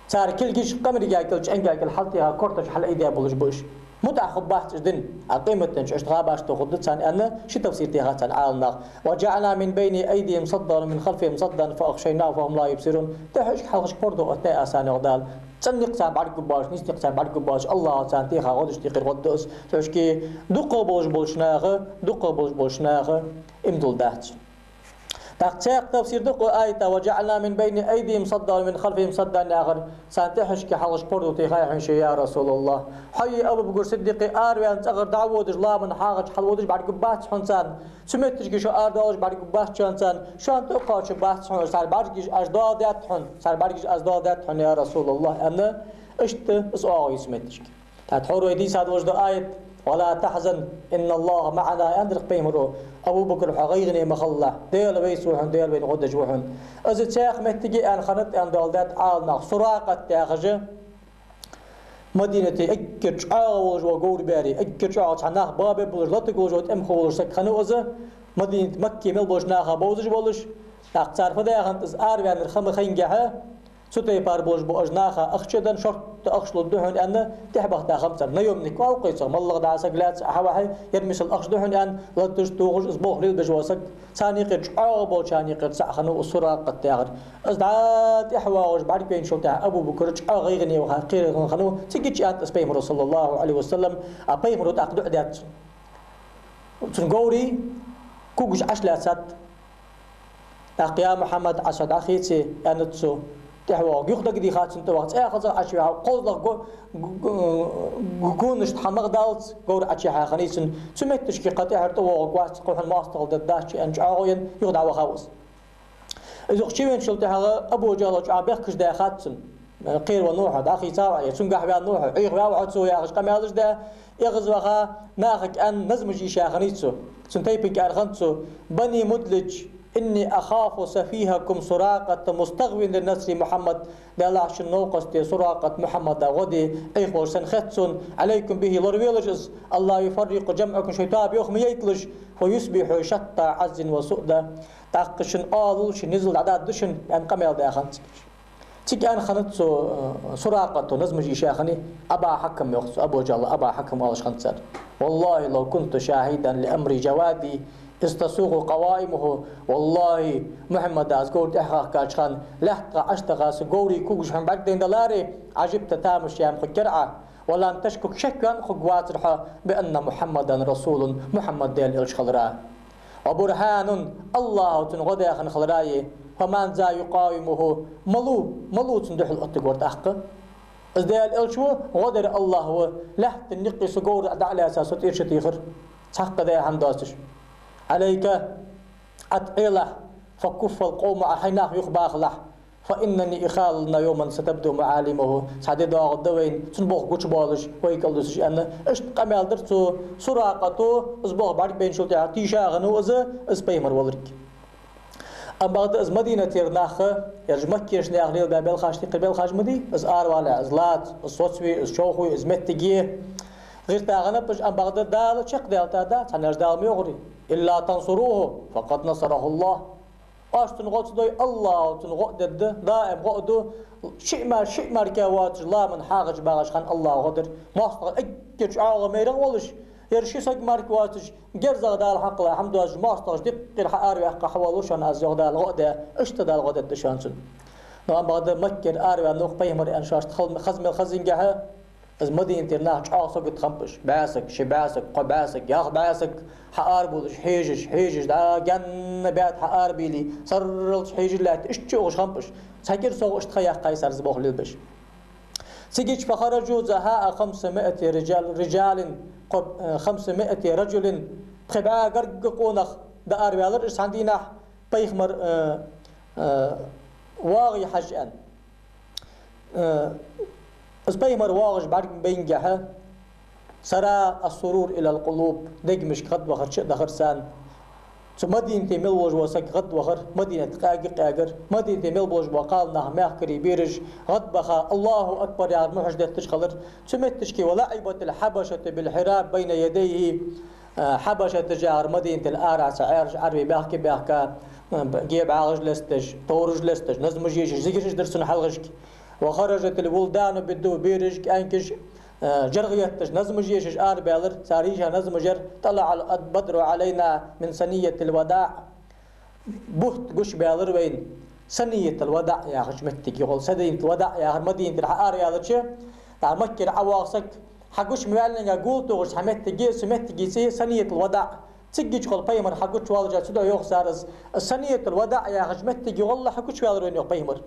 Цар кулгаш къамарга кӀал, чӀенга кӀал хьалтӀехьа кортача хьалъайдаь болаш ба уж. МутӀахьа хургбац уж дин, а къематдийнахьа иштта гӀабаш тохаргда царна, аьнна, ши тафсир техад царна Ӏаламнаха. وجعلنا من بين أيديهم سدا ومن خلفهم سدا فأغشيناهم فهم لا يبصرون. ТӀехьашка, хьалхашка пордув оттадаьд аз царна, йоах Дала. ЦӀена никъ царна бӀаргагургбоацаш, нийса никъ царна бӀаргагургбоацаш, АллахӀа царна техар гӀо да из. Цу шке дукхагӀа болаш болча наха, дукхагӀа болаш болча наха иман дуллаш дац. ТӀаккха цхьаькха тафсир да-кх укх аята: وجعلنا من بين أيديهم سدا ومن خلفهم سدا яхар. Царна тӀехьашка, хьалхашка пордув техай хьона шоана, я РасулаллахӀ. Хьо е Абу Бакр Сиддикъ араваьнна цӀагӀара дӀаводаш, ламанна хьагӀача хьалводаш бӀаргагургбац хьона царна. Цу моттиге шо арадоалаш бӀаргагургбац шоана царна. Шоана тӀа а кхоачаргбац хьона, цар бӀаргаш аз доаладаьд хьона, цар бӀаргаш аз доаладаьд хьона, я РасулаллахӀ, аьнна, иштта из оагӀув йиса моттиге. ТӀаккха тхьовра вай дийцад долаш дола аят: «ولا تحزن إن الله معنا», аьннадар-кх пайхамаро: Абу Бакр, хьо гӀайгӀане ма хилалахь, Даьла вайца ва хьона, Даьла вайна гӀо деш ва хьона. Из цхьа моттиг я аьнна хиннад аьнна доаладаьд Ӏаламнаха. Суракъат яхаш Мадинате эггара чӀоагӀа волаш вола говрбаьри, эггара чӀоагӀа цхьа нах бабе болаш, латаргволаш вола, тӀемахо волаш саг хиннав из. Мадинате, Макке мел болча наха бовзаш волаш, тӀаккха цар фу даь хиннад, из араваьннар ха ма хайнге, цу тайпара болаш бола уж наха ахча а денна, шортта ахча лургда хьона аьнна, тӀехьабахийта хиннаб цар. Наёмник оал-кх цох, моллагӀа дӀа саг лаьца хьавахе, ер мисал ахча да хьона аьнна, латаш, тохаш, из болх лелабеш вола саг. Царна юкъера чӀоагӀа болчарна юкъера цаӀ хиннав из Суракъат яхар. Из дӀа тӀехьавоагӀаш бӀаргавайначул тӀехьагӀа Абу Бакр чӀоагӀа гӀайгӀане ваха кхераргхиннав, цига чу аьннад из пайхамаро, صلى الله عليه وسلم, а пайхамаро тӀаккха дуӀа даьд цунна. Цун говрий когаш Ӏочулаьцад. ТӀаккха: «Я Мухьаммад, Ӏа со дӀахеце», — аьннад цо. ТӀехьавоагӀа, юха дагадехад цунна тӀаваха, цӀаькха а Ӏочуваьхав, кхозлагӀа го-, го-, го-, гонашта хьа магӀадаллалца говр Ӏочухьа хиннай цун. Цу метташка кхы тӀехьара тӀавоагӀаргвац, кхы хьона моастагӀал дергдац аьнна, чӀоагӀо енна, юха дӀавахав из. Из юха чувеначул тӀехьагӀа Абу ДжахӀала чӀоагӀа бехкаш даьхад цунна. Кхеравеннав хьо, дӀахийцав Ӏа, е цунгахьа ваьннав хьо, Ӏехаваьв хьо цо, яхаш къамаьлаш даь, эгӀазваха, нахага аьнна назмаш ийша хиннай цо. Цун тайпанга аьнна хиннад цо: «بني مدلج، إني أخاف سفيهكم سراقة مستغو لنصر محمد». Даьллахь, шун новкъосте Суракъат Мухьаммада гӀо де Ӏехавеш санна хет сона, عليكم به, лоравелаш из, ألا يفرق جمعكم, шоай тоаба йохка ма яйталаш, فيصبحوا شتى عز وسؤدد. ТӀаккха шун оалал, шун низал дӀадаргда шун, аьнна, къамаьл даь хиннад цига. Цига аьнна хиннад цо, э, Суракъата назмаш ийша хиннай, Аба Хьакам йоах цо, Абу ДжахӀала Аба Хьакам оалаш хиннад цар. «والله لو كنت شاهدا لأمر جوادي إذ تسوق قوائمه». ВаллахӀи, Мухьаммада аз говр тӀехьахьекхача хана, лаьттагӀа Ӏочутаха са говрий когаш хьона бӀаргадайна даларе, عجبت, тамаш яьнна хургьяр Ӏа, ولم تشكك, шекваьнна хургвацар хьо, بأن محمدا رسول, Мухьаммад Даьла элча хилара. وبرهان, АллахӀа цунна гӀо даь хинна хилара, فمن ذا يقاومه, малув, малув цунна духьал оттаргвар тӀаккха? Из Даьла элча ва, гӀо дар АллахӀ ва, лаьттан никъи са говра дӀа а лаьца, со тӀера ца техар, цхьаккха даь хӀама доацаш. عليك, Ӏа тӀа Ӏелахь, فكف القوم, Ӏа хьай нах юхабахалахь, فإنني أخالنا يوما ستبدو معالمه. Цхьа ди доагӀаргда вайна, цун болх гучабоалаш, вай кӀалдусаш, аьнна, иштта къамаьл даьд цо Суракъата, из болх бӀаргабайначул тӀехьагӀа тийша хиннав из, из пайхамар валарга. Амма бакъда из Мадинатера нах, ераш Маккерча наха лелабаь белхаш, тикхир белхаш ма дий, из аравалале, из лаца, из соцаве, из човхаве, из моттиге гӀерташ хиннаб уж, амма бакъда Дала чакхдаьлча да, цхьаннеж Дала ма йоахарий: «إلا تنصروه فقد نصره الله». Оаш цунна гӀо ца дой, АллахӀа цунна гӀо а дергда, даим гӀо а ду. Шиъ мар-, шиъ мара воацаш, ламан хьагӀаш багӀаш хана АллахӀа гӀо дар. МоастагӀа эггара чӀоагӀа майрагӀа волаш, ер ши саг мара воацаш, герзагӀа Дала хьакъала хӀама доацаш, моастагӀаш диккхира хьаараваьккха хьавоалавар шоана аз, йоах Дала, гӀо а даь, иштта Дала гӀо дергда шоана цунна. Но амма бакъда Маккера араваьннав-кх пайхамар аьнна шоашта хала-, хаза мел хазингехьа, из Мадинатера нах чӀоагӀа сагота хиннаб уж. БӀаь саг, ши бӀаь саг, кхо бӀаь саг, ялх бӀаь саг хьаарабувлаш, хьежаш, хьежаш, дӀа гаьна баьтта хьаарабийле, сарралца хьежаш лаьтта, иштта чуухаш хиннаб уж. Цхьа кӀира совгӀа иштта ха яьккхай цар из болх лелабеш. Цигача فخرجوا زهاء خمسمائة رجال, رجال, кхо-, э, خمسمائة رجل, пхи бӀаь гаргга къонах дӀаараваьлар уж цхьан дийнахьа, пайхамар, э, э, воагӀий хьажа аьнна. Э, из пайхамар воагӀаш бӀаргабайнгехьа, سرى السرور إلى القلوب, дегашка гӀадвахар чу а дахар царна. Цу Мадинате мел волаш вола саг гӀадвахар, Мадинат къаьга а къаьгар, Мадинате мел болаш бола кхалнах, мехкарий, бераш гӀадбаха, «الله أكبر» яхар мухьаш детташ хилар. Цу метташка: «ولعبت الحبشة بالحراب بين يديه». Э, хьабашаташ яхар Мадинател арахьа цхьа Ӏаьржа Ӏарбий баьхка-баьхка, э, б-, гебӀагӀаш лесташ, товраш лесташ, назмаш ешаш, зигараш дар цун хьалхашка. «وخرجت الولدان بالدف», бераш, кӀаьнкаш, э, жиргӀа етташ, назмаш ешаш арабаьлар, цар йийша назмаш яр: «طلع البدر علينا من ثنية الوداع». Бутт гучабаьлар вайна Саниятул-ВадаӀ яхача моттиге гӀолла. Саниятул-ВадаӀ яхар Мадинатера хьаараваьлча, тӀаккха Маккера ӀовоагӀа саг, хьагучаваьннинга гул тохаш цхьа моттиг я, цу моттиге цӀи я Саниятул-ВадаӀ. Цигача гӀолла пайхамар хьагучавоалача, цудухьа йоах цар из, Саниятул-ВадаӀ яхача моттиге гӀолла хьагучаваьлар вайна, йоах пайхамар.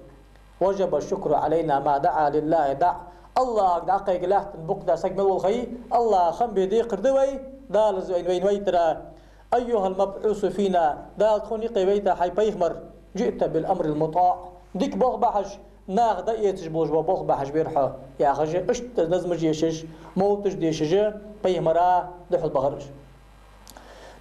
«وجب الشكر علينا ما دعا لله داع». АллахӀага дӀакхайка лаьттан букъ даь саг мел волхий, АллахӀа хам бе декхар да вай, Дала из вайна, вайна вайтара. «أيها المبعوث فينا», Дала тхона юкъе вайта хьай пайхамар, «جئت بالأمر المطاع». Дика болх бахьаш, наха дӀаэцаш болаш бола болх бахьаш вера хьо, яхаш, иштта назмаш ешаш, мовлаташ дешаш, пайхамара духьал бахар уж.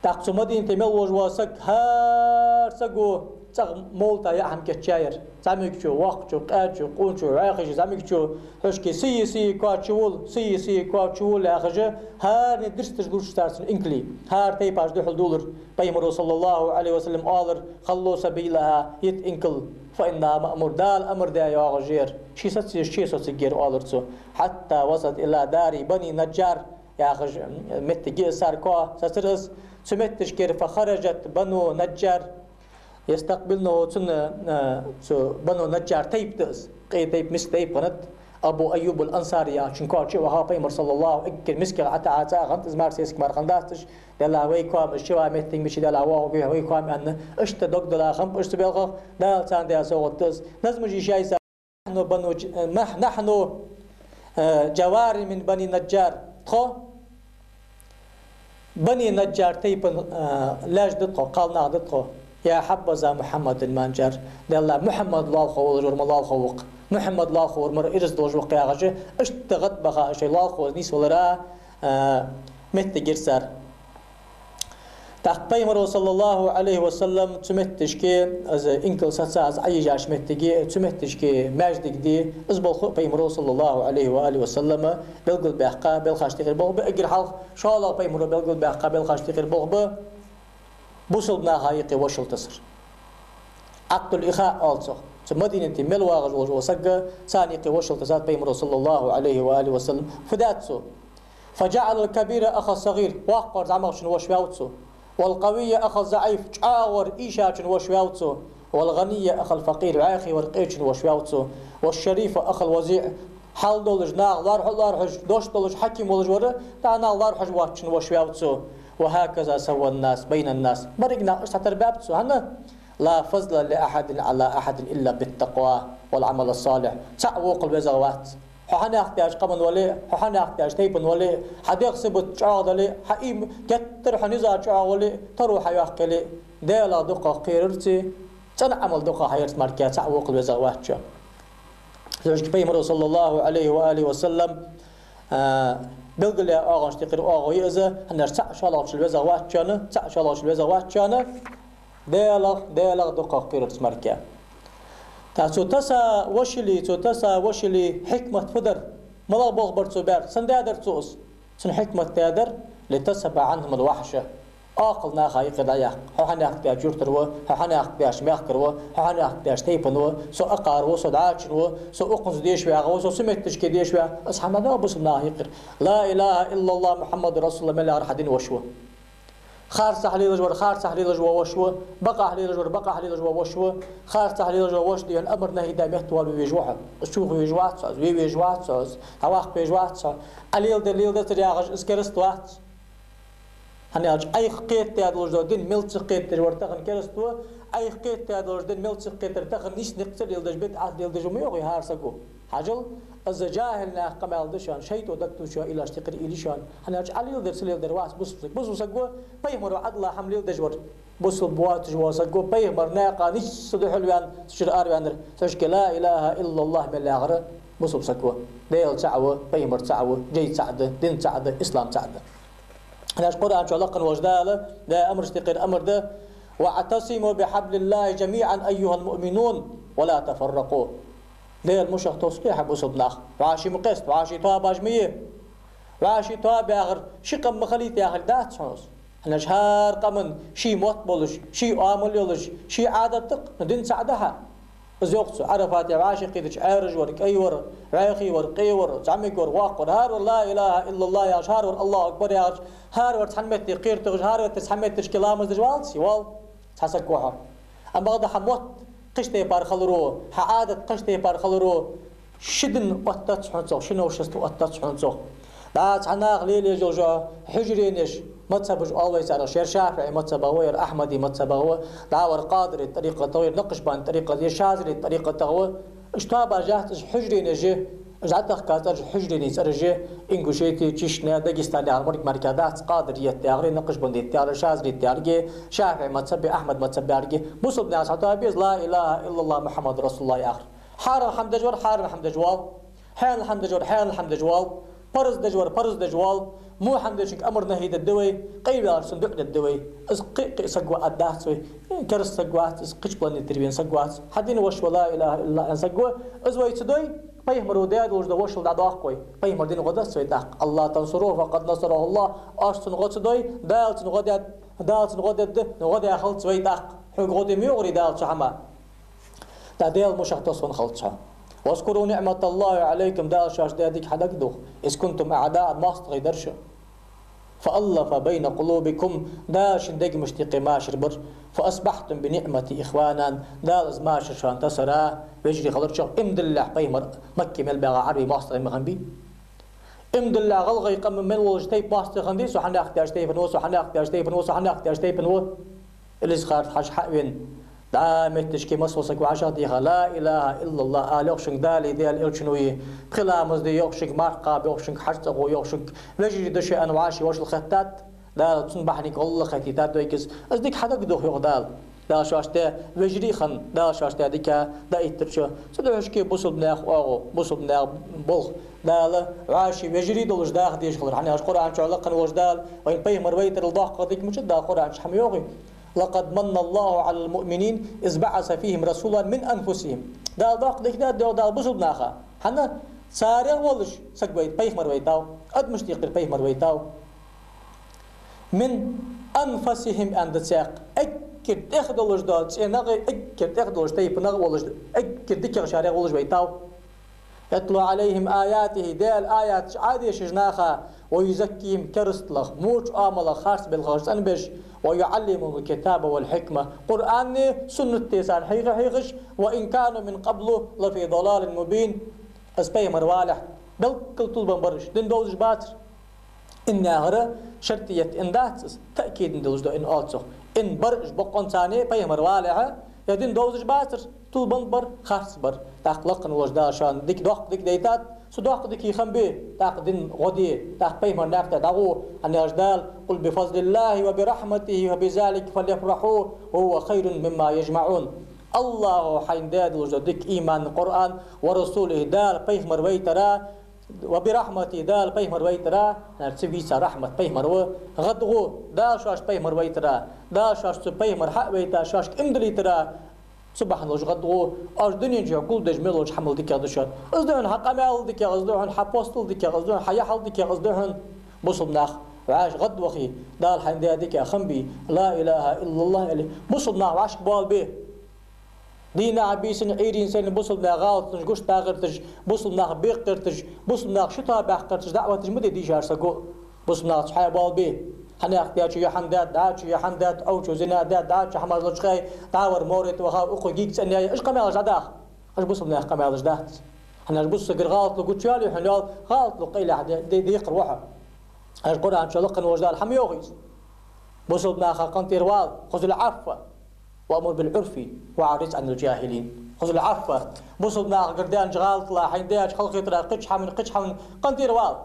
ТӀаккха цу Мадинате мел волаш вола саг, хӀара саго цӀагӀа мовлата яа хӀама кийчъяьяр. ЗӀамигачо, воккхачо, къаьчо, къоначо, вӀаьхийчо, зӀамигачо, хьожаш: «Сий, сий, коа чувул, сий, сий, коа чувул», яхаш, хӀаране дирсташ луш цар цун инкалий. ХӀара тайпаш духьал дулар. Пайхамаро, саллаллахӀу Ӏалайхи ва саллам, оалар: «خلوا سبيلها», йита инкал, «فإنها مأمورة», Дала амар даь йоагӀаш я ер. Ший сацийша ше соцаргьяр, оалар цо. «حتى وصلت إلى دار بني النجار», яхаш, моттиг я из, цар коа сацар из. Цу моттигашкара: «فخرجت بنو النجار يستقبلونه», цунна, э, цу Бану Наджар тайпа да из, къе тайпа, миска тайпа хиннад. Абу Айюб аль-Ансари яхачун коа чу а ваха, пайхамар, саллаллахӀу, эггара мискагӀа ӀотаӀа цаӀ хиннад из, мара сесаг мара хиннадац уж. «Делахь вай коа ма из, ши ва моттиг мича, делахь воагӀа вай, вай коа ма», аьнна, иштта дог дала хиннаб уж цу балхах. Дала царна даь совгӀат да из. Назмаш ешай са. «نحن بنو ج-، نح-، نحن، э, جوار من بني النجار». Тхо Бани Наджар тайпан, э, лаьш да тхо, кхалнах да тхо. «يا حبذا محمد ما جار». Делахь, Мухьаммад лоалахо волаш вар ма лоалахо ва-кх. Мухьаммад лоалахо вар мара ираз долаш ва-кх, яхаш, иштта гӀадбаха шоай лоалахо нийсвалара, э, моттиг яр цар. ТӀаккха пайхамаро, саллаллахӀу Ӏалайхи ва саллам, цу моттигашка, из инкал саца, из Ӏоежача моттиге, цу моттигашка маьждиг де, из болх а пайхамаро, саллаллахӀу Ӏалайхи ва алихи ва саллама, белгалбаьккха белхаш тӀехьара болх ба. Эггара хьалха шоллагӀа пайхамаро белгалбаьккха белхаш тӀехьара болх ба бусалба наха юкъе вошал тасар. Ӏакъдул-ихаъ оал цох. Цу Мадинате мел вагӀаш волаш вола саг, царна юкъе вошал тасад пайхамаро, саллаллахӀу Ӏалайхи ва алихи ва саллам. Фу даьд цо? «فجعل الكبير أخا الصغير», воккхавар зӀамагӀчун воша ваьв цо. «والقوي أخا الضعيف», чӀоагӀавар ийшачун воша ваьв цо. «والغني أخا الفقير», вӀаьхий вар къечун воша ваьв цо. «والشريف أخا الوضيع», хьал долаш, наха лоархӀа а лоархӀаш, дош долаш, хьаким волаш вар, тӀаккха наха лоархӀаш воацачун воша ваьв цо. «وهكذا سوى الناس بين الناس». Берригаш нах иштта хьатарбаьб цо, хӀана? «لا فضل لأحد على أحد إلا بالتقوى والعمل الصالح». ЦаӀ вокхал везагӀа вац. Хьо хьанехк даьча къаман вале а, хьо хьанехк даьча тайпан вале а, хьа дегӀа сибат чӀоагӀа дале а, хьа им-, геттара хьа низагӀа чӀоагӀа вале а, таро хьайоаккхале а, Даьлах дукхагӀа кхерарца, цӀена Ӏамал дукхагӀа хьаярца мара цаӀ вокхал везагӀа вац шо. Цудухьа пайхамаро, саллаллахӀу Ӏалайхи ва алихи ва саллам, а, белгалъяь оагӀонаш тӀехьара оагӀув я из, хӀана аьлча цаӀ шоллагӀчул везагӀа вац шоана, цаӀ шоллагӀчул везагӀа вац шоана, Даьлах, Даьлах дукхагӀа кхерарца мара. ТӀаккха цо тесса вошалий, цо тесса вошалий хьикмат фу дар? МалагӀа болх бар цо баьр? Сенна даьдар цо из? Цун хьикмат даьдар: «لتذهب عنهم الوحشة». Акхал наха юкъера дӀаяккха. Хьо хьанехк даьча юртара ва, хьо хьанехк даьча мехкара ва, хьо хьанехк даьча тайпан ва, со акхар ва, со дӀачун ва, со укхунца деша ваьгӀа ва, со цу моттигашка деша ваьгӀа. Из хӀама дӀадоагӀа бусалба наха юкъера. «لا إله إلا الله محمد رسول الله» мел яхар хьа дина воша ва. Харцахьа лелаш вар харцахьа лелаш вола воша ва, бакъахьа лелаш вар бакъахьа лелаш вола воша ва. Харцахьа лелаш вола воша дийна амар-нахьи даь метта вола ве везаш ва хьо. Из чуве везаш вац хьо, из ве везаш вац хьо, из дӀаваккха везаш вац хьо. Ӏа леладер леладацар яхаш, из кераста вац. ХӀана аьлча Ӏайха кхетадаь долаш дола дин мел ца кхетадеш вар тахан кераста ва, Ӏайха кхетадаь долаш дола дин мел ца кхетадер тахан нийса никъ ца леладеш, бидӀат леладеш ва ма йоахий хӀара саго. Хьажал, из жахӀил наьха къамаьл да шоана, шайтӀо дагадоагӀача уйлаш тӀехьара уйла я шоана. ХӀана аьлча Ӏа леладер ца леладер вац бусалба саг. Бусалба саг ва, пайхамаро Ӏадала хӀама леладеш вар. Бусалба воацаш вола саг ва, пайхамара наькъа нийсса духьалваьнна, цу чура араваьннар. Цу чура «لا إله إلا الله» мел яхар бусалба саг ва. Даьла цаӀ ва, пайхамар цаӀ ва, жай цаӀ да, дин цаӀ да, ислам цаӀ да. ХӀана аьлча Къуръан чу лакха волча Дала даь амарашта юкъера амар да: «واعتصموا بحبل الله جميعا أيها المؤمنون ولا تفرقوا». Даьла мушах тосале, хӀай бусалба нах. ВӀаший ма кхеста, вӀаший тоабаш ма е. ВӀаший тоаба яхар ши къам ма хилийта яхилга дац хьона из. ХӀана аьлча хӀара къаман ший мотт болаш, ший оамал йолаш, ший Ӏадат да-кх, но дин цаӀ да хьа. Из йоах цо, Ӏарафате вӀашагӀкхийтача Ӏаьржа вар, кӀай вар, вӀаьхий вар, къе вар, зӀамига вар, воккха вар, хӀара вар «لا إله إلا الله» яхаш, хӀара вар «الله أكبر» яхаш, хӀара вар цхьан метте кхера тохаш, хӀара вар цхьан метте ламаз деш валац, вал, цхьа саг ва хьо. Амма бакъда хьа мотт кхыча тайпара хиларо, хьа Ӏадат кхыча тайпара хиларо, ши дин оттадац хьона цох, ши новшество оттадац хьона цох. ДӀа цхьа наха лелаеш йола хьужаренеш, мазхӀабаш оал вай царех, ер ШафиӀий мазхӀабагӀа ва, ер Ахьмадий мазхӀабагӀа ва, дӀа вар Къадирий тӀарикъатагӀа ва, ер Накъшбандий тӀарикъатагӀа, ер Шазалий тӀарикъатагӀа ва. Уж тоабаш яц, уж хьужаренеш я, уж дӀатахка цӀераш хьужаренийн цӀераш я, ингушетий, Чечня, Дагестан яхар морг мара дац, Къадирият яхар, Накъшбандият яхар, Шазалият яхар, ШафиӀий мазхӀаб, Ахьмад мазхӀаб яхар. Бусалба наьха цхьа тоаба я из «لا إله إلا الله محمد رسول الله» яхар. Хьарам хӀама деш вар, хьарам хӀама деш воал. Хьанал хӀама деш вар, хьанал хӀама деш воал. Парз деш вар, парз деш воал. Во хӀама дечунга амар-нахьи дергда вай, къайваьлча цунна дуӀа дергда вай. Из кхы-кхы саг ва а дац вай. Кераста саг вац, из кхыча планетера вена саг вац. Хьа дина воша ва, ла илахӀа иллаллахӀ аьнна саг ва. Из вай ца дой, пайхамаро даь долаш дола вошал дӀадоаккх вай. Пайхамара дин гӀо дац вай тӀаккха. «ألا تنصروه فقد نصره الله». Оаш цунна гӀо ца дой, Дала цунна гӀо даьд, Дала цунна гӀо даьд, гӀо даь хилац вай тӀаккха. Хьога гӀо де ма йоагӀарий Дала цу хӀаман. ТӀаккха Даьла мушах тоссон хилац хьо. «واذكروا نعمة الله عليكم», Дала шоашта даь дика хьадагадоха. «إذ كنتم أعداء», моастагӀий дар шо. «فألف بين قلوبكم», Дала шун дегашта юкъе машар бир. «فأصبحتم بنعمته إخوانا», Дала из машар шоана тасар, вежарий хилар шо. Иман диллалехь пайхамар Макке мел багӀа Ӏарбий моастагӀий ма хиннабий. Иман диллалехь гӀалгӀай къам мел волаш тайпа моастагӀий хиннадий, со хьанах даьча тайпан ва, со хьанах даьча тайпан ва, со хьанах даьча тайпан ва. Илисхан-Юртара хьажа хьавена, дӀа метташка массаволча сага вӀашагӀтеха: «لا إله إلا الله», ала йоах шуга Далеи Даьла Элчанои, пхи ламаз де йоах шуга, марха кхаба йоах шуга, хьажцӀа гӀо йоах шуга, вежарий да шо аьнна вӀаший вошал хеттад, Дала цун бахьанга гӀолла хетийтад вайга из. Из дика хьадагадоха йоах Дала. Дала шоашта вежарий хинна, Дала шоашта дика даийтар шо. Цудухьа шоашка бусалба наьха оагӀув, бусалба наьха болх. Дала вӀаший вежарий долаш даха дезаш хилар. ХӀана аьлча Къуръан чу лакха волаш Дала вайна пайхамар вайтарал доккха дика ма дац, Дала Къуръан чу хӀама йоахий. «لقد من الله على المؤمنين إذ بعث فيهم رسولا من أنفسهم». Дала доккха дика даьд йоах Дала бусалба наха. ХӀана? Царех волаш саг вайта, пайхамар вайтав. Адамашта юкъера пайхамар вайтав. «من أنفسهم» аьнна да цхьаькха. Эггара тӀех долаш дола цӀенагӀа, эггара тӀех долаш тайпанагӀа волаш, эггара дикагӀа шарех волаш вайтав. «يتلو عليهم آياته», Даьла аяташ Ӏодешаш наха, «ويزكيهم», керасталах, воча оамалах харц белхаш цӀенбеш, «ويعلمهم الكتاب والحكمة», Къуръани суннати царна хьийха хьийхаш, «وإن كانوا من قبل لفي ضلال مبين». Из пайхамар валехь, белггала тилбенна бар уж, дин довзаш бацар. «إن» яхар шартӀият «إن» дац из, таъкидна долаш да «إن» оалаш. «إن» бар уж бокъонцани пайхамар валехь, е дин довзаш бацар, тилбенна бар, харц бар. ТӀаккха лакха волаш Дала шоана дика, доккха дика дайтад, цу доккха диках хам бе, тӀаккха дин гӀо де, тӀаккха пайхамара наькъа тӀа дӀагӀо, хӀана аьлча Дала: «قل بفضل الله وبرحمته فبذلك فليفرحوا هو خير مما يجمعون». АллахӀа хьайна даь долаш дола дика, иман, Къуръан, «ورسوله», Дала пайхамар вайтар, «وبرحمته», Дала пайхамар вайтар, хӀана аьлча цу вийца рахьмат пайхамар ва, гӀадгӀо, Дала шоашта пайхамар вайтар, Дала шоашта цу пайхамар хьа а вайта, шоашка иман диллийтар, цу бахьан долаш гӀадгӀо, оаш дунен чу гулдеш мел долча хӀамал дикагӀа да шоана. Из да хьона хьа къамаьл дикагӀа, из да хьона хьа постал дикагӀа, из да хьона хьа яхьал дикагӀа, из да хьона. Бусалба нах, вӀаши гӀадвахе, Дала хьайна даь диках хам бе, ла илахӀа иллаллахӀ аьле, бусалба нах вӀашка боалабе. Дийнахьа, бийсанна, Ӏуйранна, сенна бусалба наьха гӀалаташ гучадаккха гӀерташ, бусалба нах бекха гӀерташ, бусалба нах шоашта баьхка гӀерташ, даӀваташ ма де дийшача саго. Бусалба нах цхьа боалабе. Хьанах даьчо яхьан даьд, дӀачо яхьан даьд, Ӏовчо зина даьд, дӀачо хӀамаш лочкъай, дӀавар морет ваха, укхо гига цӀенъяй, уж къамаьлаш дӀадахка. Уж бусалба наьха къамаьлаш дац. ХӀана аьлча бусалба сагара гӀалат лу гучаяьле хьона, йоал, гӀалат лу къайлаьхьа де, де, декхар ва хьо. Уж Къуръан чу лакха волаш Дала хӀама йоах из. Бусалба наха къинтӀера вала, «خذ العفو وأمر بالعرف وأعرض عن الجاهلين». «خذ العفو». Бусалба нахагара даьннача гӀалатал, хьайна даьча халахетарал, кхыча хӀаман, кхыча хӀаман къинтӀера вала.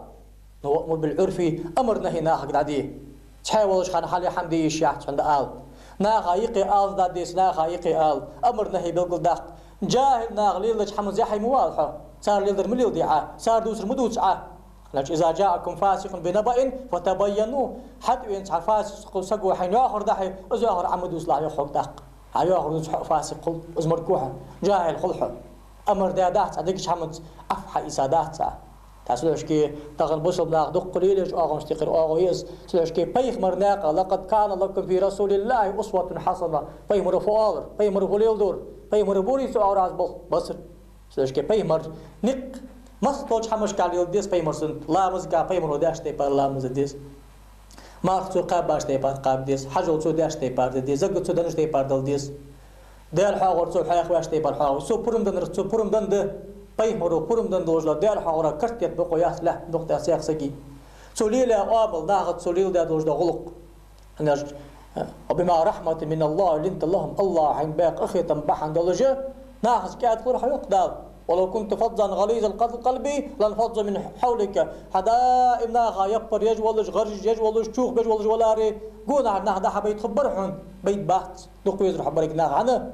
«وأمر بالعرف», амар-нахьи нахага дӀаде. Цхьа волаш хана хьале хӀама де йиш яц хьона, ала. Наха юкъе алаз дӀадеса, наха юкъе ала. Амар-нахьи белгалдаккха. ЖахӀил наха леладеча хӀаманца яхье ма вала хьо. Цар леладер ма леладе Ӏа, цар дувцар ма дувца Ӏа. Значит, «إذا جاءكم فاسق بنبإ فتبينوا». ХьатӀавена цхьа фасикъ саго хьайна йоахар дахье, из йоахар Ӏа ма дувцалахь, йоах хьога тӀаккха. Хьа йоахар дувца хьо фасикъ хул, из морг ва хьо, жахӀил хул хьо. Амар даь дац Ӏа дикача хӀаманца, Ӏафу хьаийца дац Ӏа. ТӀаккха цудухьа тахан бусалба наха дукха лелаеш оагӀонаш тӀехьара оагӀув я из. Цудухьа пайхамара наькъа: «لقد كان لكم في رسول الله أسوة حسنة». Пайхамара фу оалар, пайхамара фу леладора, пайхамара бурийца оагӀув аз болх бацар. Цудухьа пайхамар никъ массадолча хӀамашка леладе деза пайхамар суннат. Ламазага пайхамаро даьча тайпара ламаз де деза. Марха цо кхаьбача тайпара кхаба деза. Хьажол цо даьча тайпара де деза. Закат цо деннача тайпара дала деза. Даьла хьоахавар цо хьоахаваьча тайпара хьоахаве. Цо пурам деннар цо пурам денна да. Пайхамаро пурам денна долаш дола Даьла хьоахавар карт етта бокъо яц лаьттан букъа тӀа цхьаккха сага. Цо лелаяь оамал, нахаца цо леладаь долаш дола гӀулакх. ХӀана аьлча, «وبما رحمة من الله لنت لهم», АллахӀа хьайна баь къахетам бахьан долаш, нахаца кӀаьда хилар хьо, йоах Дала. «ولو كنت فظا غليظ القلب لانفضوا من حولك». Хьо даим наха яппар еш волаш, гӀаржаш еш волаш, чухбеш волаш валаре, гонахьара нах дӀа-хьа байта хургбар хьона, байта бац. Дукха везар хьо беррига наха, хӀана?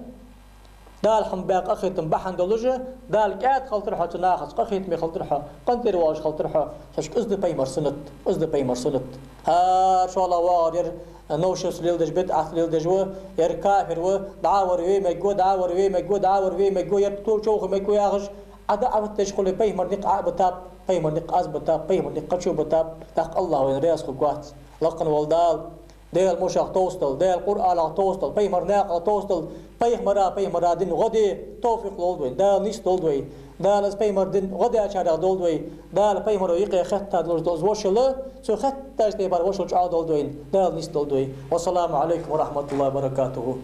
Дала хьона баь къахетам бахьан долаш, Дала кӀаьда хилийтар хьо цу нахаца, къахетаме хилийтар хьо, къинтӀера волаш хилийтар хьо. Цу чу из да пайхамара суннат, из да пайхамара суннат. ХӀара шоллагӀа воагӀар ер новшество леладеш, бидӀат леладеш ва, ер кафир ва, дӀа а вар ве мегаргва, дӀа а вар ве мегаргва, дӀа а вар ве мегаргва, ер то-, човха мегаргва яхаш, Ӏа даӀват деш хуле, пайхамара никъ Ӏа а битаб, пайхамара никъ аз битаб, пайхамара никъ кхычо битаб, тӀаккха АллахӀ вайна раьза хургвац. Лакха вола Дала Даьла мушах товсадолда, Даьла Къуръанах товсадолда, пайхамара наькъах товсадолда, пайхамара, пайхамара дина гӀо де товфикъ лолда вайна, Дала нийсдолда вай. Дала из пайхамара дина гӀо даьчарех долда вай. Дала пайхамара юкъе хетта долаш дола из вошал, цо хеттача тайпара вошал чӀоагӀа долда вайна, Дала нийсдолда вай. والسلام عليكم ورحمة الله وبركاته.